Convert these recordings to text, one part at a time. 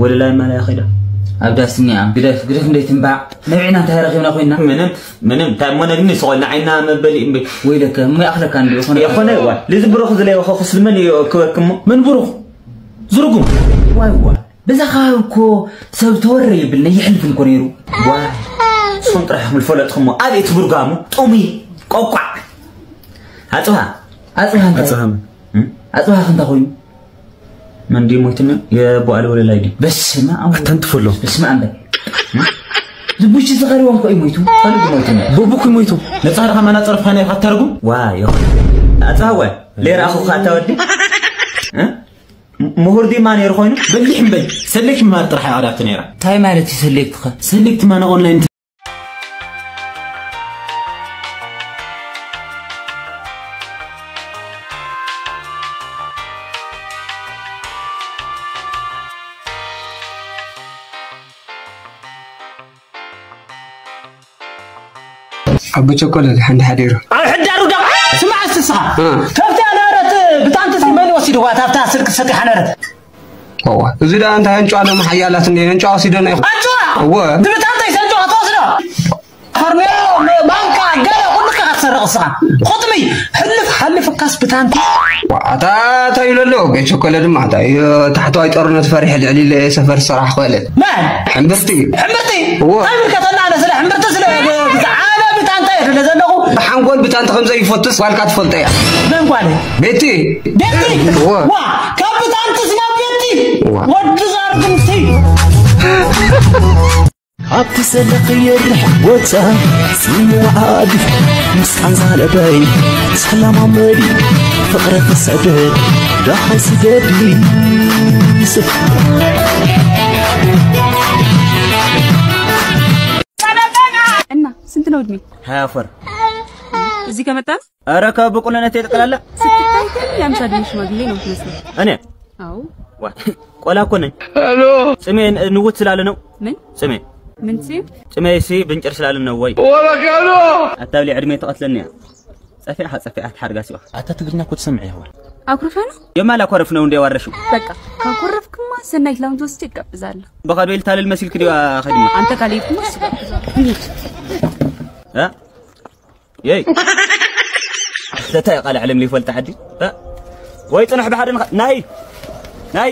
ወለላይ ማለያ ኸይዳ። ኣብ ዳስኛ ግደፍ ግደፍ እንደይ ትንባዕ። ነብዕና እንታይ ረኺብና ኮይና? ምንም ምንም እንታይ እሞ ነግኒ ስቆልና ዓይና መበሊ እምቢ። ወይለከ እሞ ይኣኽለካ እንዲ ይኾነ። የኾነ ዋ ልዚ ብሩኽ ዝለይ ወኸ ክስልመን እዩ ክበክሞ። ምን ብሩኽ ዝርጉም። ዋይ ዋ በዛ ከባቢ እኮ ሰብ ተወረ ይብል ነይሕልፍን እኮ ነይሩ። ዋ እሱም ጥራሕ ምልፈለጥኹሞ ኣብ እቲ ብርጋሙ ጡሚ ቆቋዕ። ኣጽብሃ ኣጽብሃ እንታይ? ኣጽብሃ ምን? ኣጽብሃ ክንታ ኮይኑ? መን ድዩ ሞይትኒ? የቦ ኣለ ወለላይ ድዩ? በስመ ኣብ። ኣታንትፈሎ። በስመ ኣብ በል። ዝቡሽ ዝኸሪቦም ኮይ ሞይቱ። ፈልግ ሞይትኒ። ቡቡክ ሞይቱ። ነጻ ደኻ መናጸር ፋና ይኸተርጉ? ዋ ይኹን። ኣጻወ ሌራ ኣኹ ካታ ወዲ? እ? ምሁር ዲማ ነይሩ ኮይኑ? በሊሕ እምበይ። ሰሌክት ምማር ጥራሕ ኣዳብቲ ነይራ። እንታይ ማለት እዩ ሰሌክት ኸ? ሰሌክት ማና ኦንላይን ኣቦ ቸኮለ ሓንቲ ሓዲሩ። ኣብ ሕዳሩ ደቕ ስማዕ እስቲ ስኻ። እ። ከብቲ ኣነበረት ብጣንቲ ሲ መን ወሲድዋ ታብታ ስልክ ሰጢሓ ነበረት። እዋ፣ እዚ ደኣ እንታይ ኣንጭዋ ደሞ ሓያላት እንደ ኣንጭዋ ወሲዶ ነው። ኣንጭዋ? እወ። ብብጣንቲ ሰንጭዋ ትወስዶ? ኸርንዮ፣ ባንካ፣ ገለ ኩሉ ከ ክትሰርቕ እስኻ። ኹጥሚ፣ ሕልፍ ሓልፍ ካስ ብታንቲ። ዋ፣ ኣታ እንታይ ኢሉ ኣሎ? ገይ ቸኮለ ድማ፣ ኣታ፣ ዮ፣ ታሕተዋይ ጦርነት ፈሪሐ ልዕሊ ኢለ እየ ሰፈር ሰራሕ ክበለ። መን? ሕምብርቲ። ሕምብርቲ? እወ። እንታይ ምልከተና ኣነ ስለ ሕምብርቲ ስለ ብዛዕባ ብታንታ እየ ስለ ዘለኹ። ብሓንጎል ብታንታ ከም ዘይፈትስ ጓልካ ትፈልጦ እያ። መን ጓል? ቤቲ። ቤቲ? እወ። ዋ፣ ካብ ብታንትስ ናብ ቤቲ? እወ። ወዲ ዛርግምቲ። ኣብቲ ዘለኽዮ ርሕቕ ቦታ ስሙ ዓዲ ምስ ቃንዛ ለበይ ተላማመዲ ፍቕሪ ክሰደድ ደሓን ስደዲ። እና ስንት ነው እድሜ? ሀያ ፈር። እዚህ ከመጣ ነው? ኧረ ከብቁልነት የጠቅላላ። ስትታይ ግን የአምሳ እድሜ ሽማግሌ ነው የምትመስለው። እኔ? አዎ። ዋ፣ ቆላ እኮ ነኝ። ጽሜ ን-፣ ንውት ስላለ ነው። ምን? ጽሜ። ምን ጽም? ጽሜ ሲ ብንጭር ስላለ ነው ወይ? ወለካሎ! ኣታብሊ ዕድሜ ተቐትለኒ እያ። ጸፊዕኻ፣ ጸፊዕኻ ትሓርጋ ሲዋ። ኣታ ትግርኛ እኮ ትሰምዕ ይኸዋል። አኩርፈ ነው? የማል አኮረፍ ነው እንደ ዋረሽው። በቃ ካኮረፍክማ ሰናይት ላውንጅ ወስጄ እጋብዛለሁ። በኻዶ ኢልታለል መሲልክ ዲዋ ኸዲማ። አንተ ካልሄድክማ እሱ እጋብዛለሁ። እ? የይ። ተታይ ቃል ዓለም ሊፈልጥ ዓዲ። እ? ወይ ጽንሕ ብሓደ ንኸ-፣ ናይ። ናይ።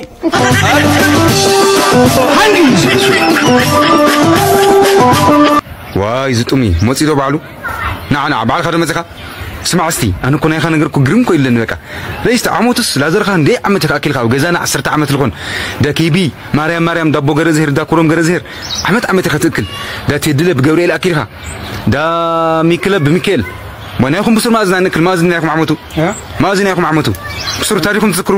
ዋይ ዝጡሚ፣ መጺዶ ባዕሉ? ንዓ፣ ንዓ፣ ባዕልኻ ዶ መጺኻ? ስማዕ እስቲ፣ ኣነ እኮ ናይኻ ነገር እኮ ግርም እኮ ኢለኒ በቃ። ረኢስቲ ዓመቱስ ላዘርኻ እንደ ዓመት ኢኻ ኣኪልካ ኣብ ገዛና ዓሰርተ ዓመት ልኾን። ደኪቢ፣ ማርያም፣ ማርያም፣ ዳቦ ገረዝሄር፣ ዳኩሮም ገረዝሄር። ዓመት ዓመት ኢኻ ትእክል። ዳ ቴድለ ብገብርኤል ኣኪልካ። ዳ ሚክለ ብሚካኤል። ወናይኹም ብሱር ማእዝና ንክል ማእዝን ናይኹም ዓመቱ። እ? ማእዝን ናይኹም ዓመቱ። ብሱር ታሪኹም ትዝክሩ?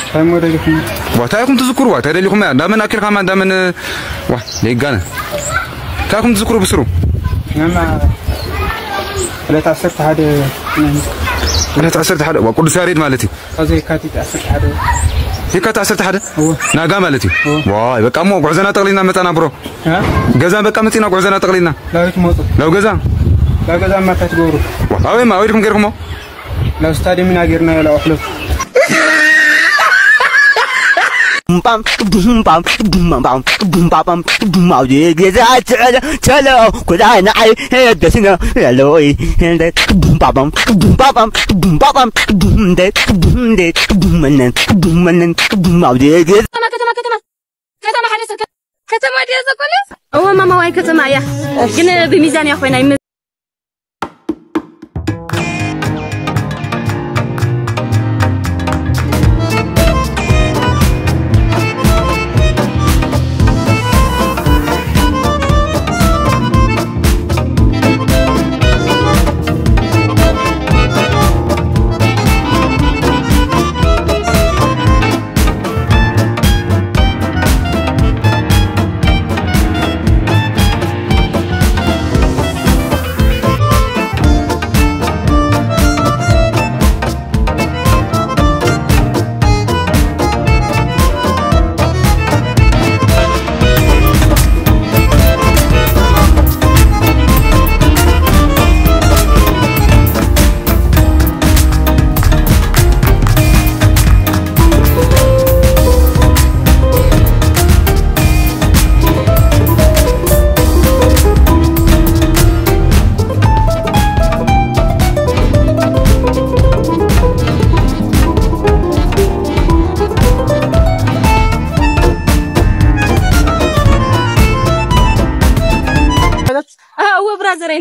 እንታይ ሞዴል ኢኹም? ዋ፣ እንታይ ኢኹም ትዝክሩ? ዋ፣ እንታይ ደሊኹም? ያ፣ እንዳመን ኣኪልካ ማ፣ እንዳመን፣ ዋ፣ ደይጋነ። እንታይ ኢኹም ትዝክሩ ብሱሩ? ናማ ዕለት ዓሰርተ ሓደ ናይ ዕለት ዓሰርተ ሓደ፣ ዋ፣ ቅዱስ ያሬድ ማለት እዩ። ካብዚ የካቲት ዓሰርተ ሓደ። የካቲት ዓሰርተ ሓደ? እወ። ናጋ ማለት እዩ። እወ። ዋይ፣ በቃ እሞ ጉዕዘና ጠቕሊልና መጣና ብሮ። እ? ገዛ በቃ መጺና ጉዕዘና ጠቕሊልና። ላዊት መጡ። ላው ገዛ? ላው ገዛ ማታ ትገብሩ። ኣበይ ማ፣ ኣበይ ዲኹም ገይርኩሞ? ናብ ስታድየም ኢና ጌርናዮ፣ ላዕሕሎት። ቡምባም፣ ቡምባም፣ ቡምባም፣ ቡምባም፣ ቡምባም፣ ኣብ ገዛ ቸለ፣ ቸለ፣ ኩላ ንዓይ ደስና ያለወይ። ቡምባባም፣ ቡምባባም፣ ቡምባባም፣ ቡም እንደ፣ ቡም እንደ፣ ቡም መነን፣ ቡም መነን፣ ቡም ኣብ ገዛ። ከተማ፣ ከተማ፣ ከተማ፣ ከተማ ሓደ ሰብ ከ-፣ ከተማ ድያ ዘኮነ? እወ ማማ፣ ዋይ ከተማ እያ፣ ግን ብሚዛን እያ ኮይና ይመ-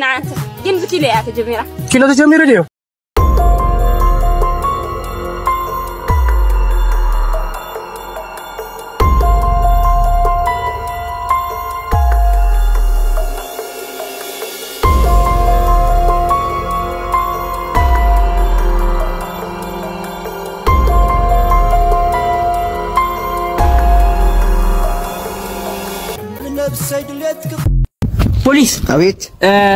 ንዓንተ ግን ብኪሎ እያ ተጀሚራ። ኪሎ ተጀሚሩ ድዩ? ፖሊስ። ኣቤት።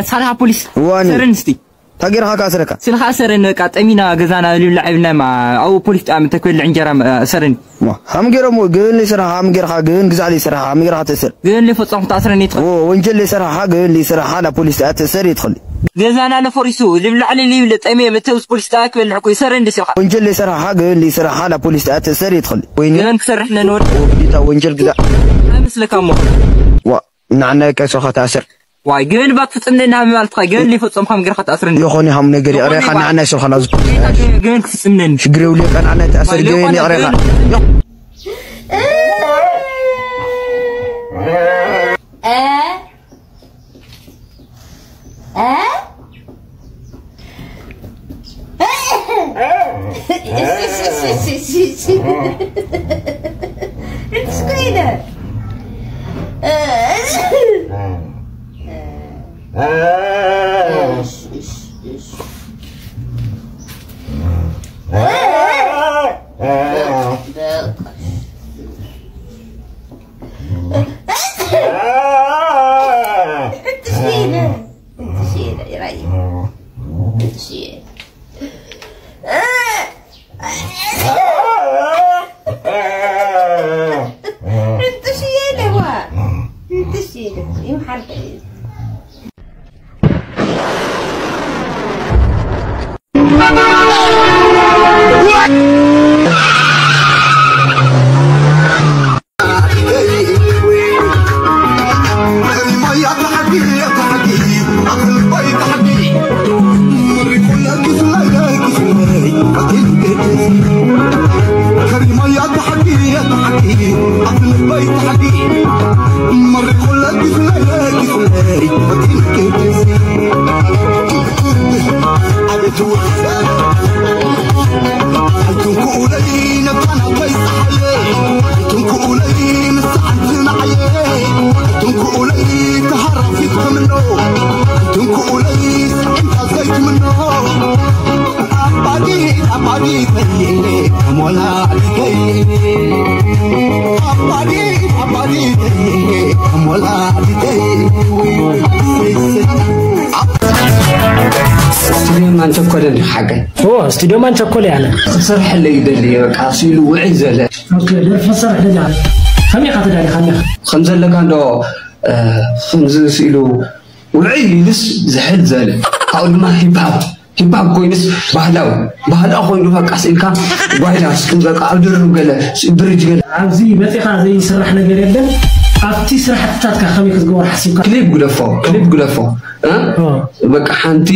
ሳልሃ ፖሊስ። ዋኒ። ሰረን እስቲ። ታጌርካ ካስረካ። ስልካ ሰረን። በቃ ጠሚና ገዛና ልብላ ዕብና ማ ኣው ፖሊስ ጣም ተክብል እንጀራ ሰረን። ማ ሃም ገይሮም ግህን ስራ ሃም ገይርካ ግህን ግዛዕ ስራ ሃም ገይርካ ተስር። ግህን ለፈጸምኩ ተኣስረን ይትኸል። ወንጀል ስራ ግህን ስራ ሓላ ፖሊስ ተስር ይትኸል። ገዛና ለፈሪሱ ልብላ ዕሊ ልብል ጠሜ መተውስ ፖሊስ ተክብል ሕኩ ሰረን ደስ ይልካ። ወንጀል ስራ ግህን ስራ ሓላ ፖሊስ ተስር ይትኸል። ወይኔ ግህን ክሰርሕ ነን ወዲ። ወዲታ ወንጀል ግዛዕ። ምስልካ ሞ። ዋ ንዓናይ ቀሶኻ ተኣስር። ዋይ ግን ባክ ፍጽምነን ሃብ ማለትካ ግን ሊፈጸምካ ምግርካ ተኣስረን። ይኾን ሃም ነገር ይቕሬኻ ንዓናይ ስልኻ ናዙ። ግን ክፍጽምነን። ሽግር የብሉ የቃ ንዓናይ ተኣስር ግን ይቕሬኻ። ስቱድዮ ማን ቸኮለ እንዲኻ ሓቀይ? እዎ፣ ስቱድዮ ማን ቸኮለ ያለ። ክትሰርሐለይ ይደሊ፣ በቃ፣ ስኢሉ ውዕይ ዘለ። ኦኬ፣ ደርፊ ክትሰርሕ ደሊኻ? ከመይ ኢኻ ተዳሊኻ ኣለኻ? ከም ዘለካ እንዶ፣ እ፣ ከምዚ ስኢሉ ውዕይ ኢሉስ ዝሕል ዘለ። ካብኡ ድማ ሂፕ ሃፕ፣ ሂፕ ሃፕ ኮይኑስ ባህላዊ፣ ባህላዊ ኮይኑ በቃ ስኢልካ ጓይላ፣ ስኢሉ በቃ ኣብ ድርብ ገለ፣ ብሪጅ ገለ። ኣብዚ መጺኻ ዘይስራሕ ነገር የለን። ኣብቲ ስራሕትታትካ ከመይ ክትገብሮ ሓሲብካ? ክሊፕ ግደፎ፣ ክሊፕ ግደፎ። እ? ኦ። በቃ ሓንቲ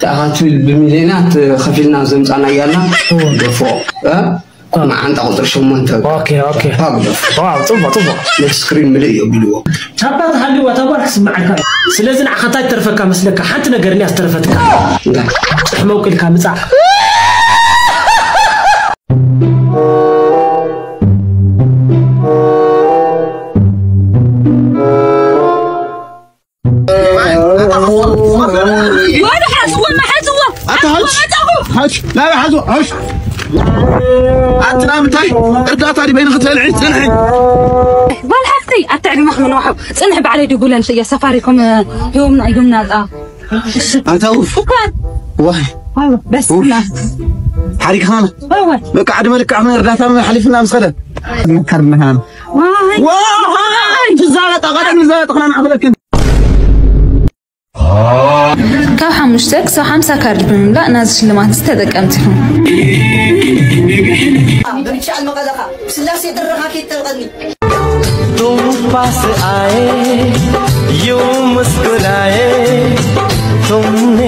ተኣኻትብል ብሚልዮናት ከፊልና ዘምጻናያ ኣላ። ኦ። ግደፎ። እ? ኦ። መዓንጣ ቁጽሪ ሸሞንተ። ኦኬ፣ ኦኬ። ፓ ግደፎ። ዋው፣ ጽቡቕ፣ ጽቡቕ። ነቲ ስክሪን ምልእ እዩ ኣቢልዎ። ታባ ተሃልዋ፣ ታባ ክትስምዓካ። ስለዚ ንዓኻ እንታይ ትተርፈካ መስለካ? ሓንቲ ነገር እንድያ ዝተረፈትካ። እንታይ? ጭሕመው ኢልካ ምጻእ። ወደ ሓዝዎ፣ መሓዝዎ። ኣታ ሓሽ፣ ሓሽ፣ ናይ ሓዝዎ፣ ሓሽ። ኣቲ ናብ እንታይ እርዳታ ድዩ በይንኺ ትበልዒ? ጽንሒ። ጓል ሓፍተይ፣ ኣታ ዕድመኽ ምን ዋሕው። ጽንሒ ባዕለይ ድጉለን ስየ ሳፋሪኮም ሂቦምና ኢዶምና ኣልኣ። እሺ። ኣታ ውፍ። እኳ። ዋይ። በስ ውፍ። ና። ሓሪግኻና። እወ። በቃ ዕድመ ልክዕኽን እርዳታ ሓሊፍና ምስ ኸደ። ምካር ምሃን። ዋይ። ዋይ። ትዛበጣ፣ ቀደም ንዛበጥኽና ንዓኽለክን። ካብ ሓሙሽተ ክሳብ ሓምሳ ካርድ ብምምላእ ናዚ ሽልማት እዚ ተጠቀምቲ ኢኹም። ብምቻል መቐለኻ ብስላሴ ጥረኻ ከይትጠልቐኒ። ቱምፓስኣየ ዩምስኩላየ ቱምኔ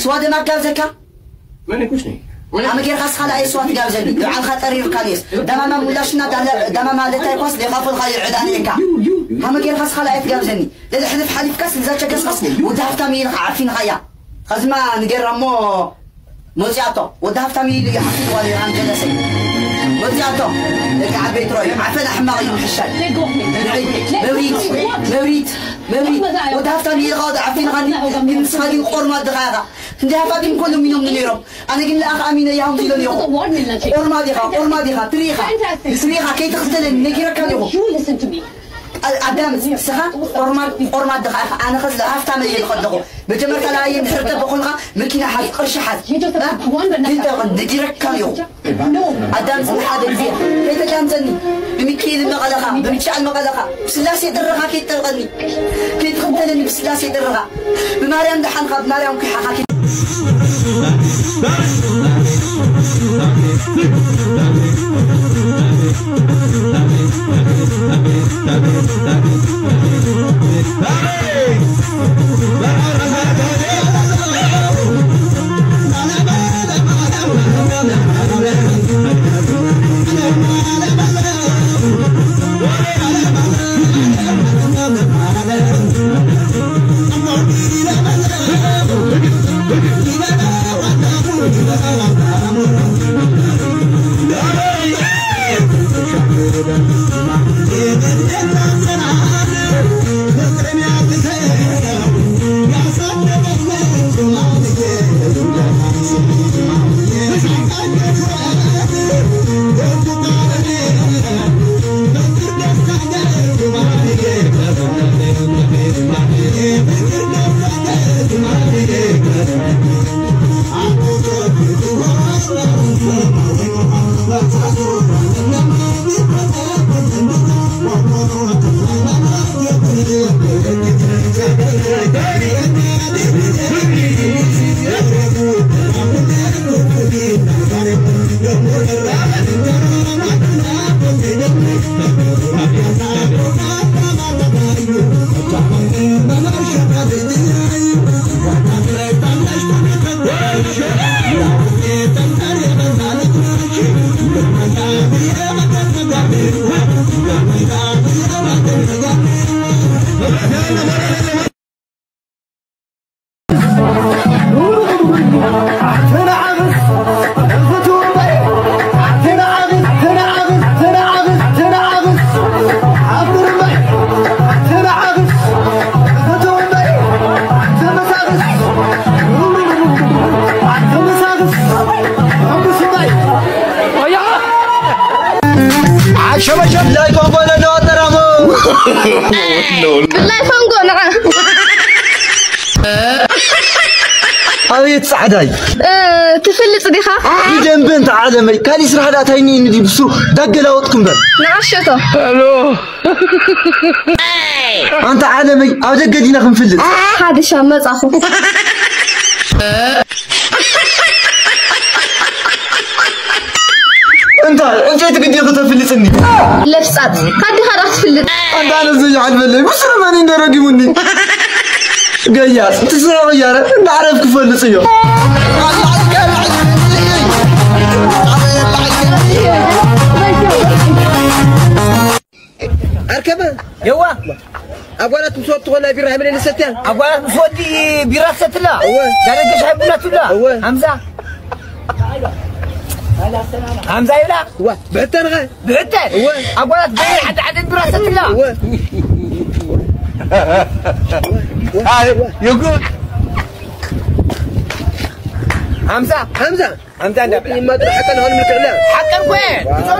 ስዋ ደማ ጋብዘካ። መን ኩሽኒ? ኣመ ጌርካ ስኻ ንኣይ ስዋ ትጋብዘኒ። ንባዕልኻ ጠሪርካ ኔስ። ደማማ ሙላሽና ዳለ-፣ ደማማ ለታይ ኳስ ሌኻፉልካ ይዕዳን እካ። ሃመ ጌርካስ ካልኣይ ትጋብዘኒ። ለልሕልፍ ሓሊፍካስ ንዛ ቸከስካስ ወዲ ሃፍታም ኢልካ ዓፊንኻያ። ኸዝማ ንጌራ እሞ መፂኣቶ። ወዲ ሃፍታም ኢሉ ይዓፊንዋ ነይራ ንጀለሰይ። መፂኣቶ። ደቂ ዓበይቲ ሮይ። ዓፈን ኣሕማቕ እዩ ምሕሻል። መብሪት፣ መብሪት፣ መብሪት። ወዲ ሃፍታም ኢልካ ወዲ ዓፊንኻኒ። ግን ንስኻ ግን ቆርማ ድኻ ኢኻ። እንዲ ሃፋቲም ኮንዶሚኒየም ነይሮም። ኣነ ግን ለኣኸ ኣሚነ ያው ኢሎ ነይሩ። ቆርማ ዲኻ፣ ቆርማ ዲኻ፣ ትሪኻ፣ ትሪኻ፣ ከይትኽተለኒ ነጊረካ ኣለኹ። ኣ-፣ ኣዳም፣ ንስኻ ቆርማድ፣ ቆርማድ ዲኻ ኢኻ። ኣነ ኸዚ ለሃፍታም እየ ዝኸለኹ። መጀመርታ ለኣየ እንድሕር ተበኾንካ መኪና ሓዝ፣ ቅርሺ ሓዝ። እ? ነጊረካ ኣለኹ። ኣዳም፣ ስለ ሓደ ግዜ ከይተዳምፀኒ። ብሚካኤል መቐለኻ፣ ብሚካኤል መቐለኻ፣ ብስላሴ ጥርኻ ከይትጠርቐኒ። ከይትኽተለኒ ብስላሴ ጥርኻ። ብማርያም ደሓንኻ፣ ብማርያም ኲሓኻ። ዓሸበሸብ ላይ ኮንኮነ ነዋጠራሞ። ብላይ ፈንጎ ንዓ። ኣቤት ጻዕዳይ። እ፣ ትፍልጥ ዲኻ? ብደንቢ እንተ ዓለመይ፣ ካሊእ ስራሕ ደኣ ታይ እኒኒ ድዩ ብሱ ዳገላወጥኩ እምበር። ንዓሸቶ። ኣንታ ዓለመይ፣ ኣብ ደገ ዲና ክንፍልጥ? ሓድሻ መጻኹ። እንታይ ዕንጨይቲ ግዲ ክተፍልጥኒ? ለፍጻጽ ካዲኻ ዳ ክትፍልጥ? ኣንታ ኣነ ዘይሓልፈለይ ብስሩ መን እንደረጊሙኒ? ገያጽ ትስራ ወያረ እንዳዕረፍ ክፈልጽ እዮ። ኣርከበ የዋ ኣጓላት ምስ ወዲ ትኾን ናይ ቢራ ሃይመለ ንሰትያ። ኣጓላት ምስ ወዲ ቢራ ትሰትላ? እወ። ዳደገ ሻሂ ቡና ትብላ? እወ። ሃምዛ። ሃምዛ ይብላ? እወ። ብሕተንኸ? ብሕተ? እወ። ኣጓላት በይ ሓደ ሓደ ቢራ ትሰትላ? እወ። ኣይ፣ ይጉድ። ሃምዛ። ሃምዛ። ኣንታ እንዳ ወዲ ይማጥር ሓቀን ሆን ምልክዕላ። ሓቀን ኮ እየ። ብጾም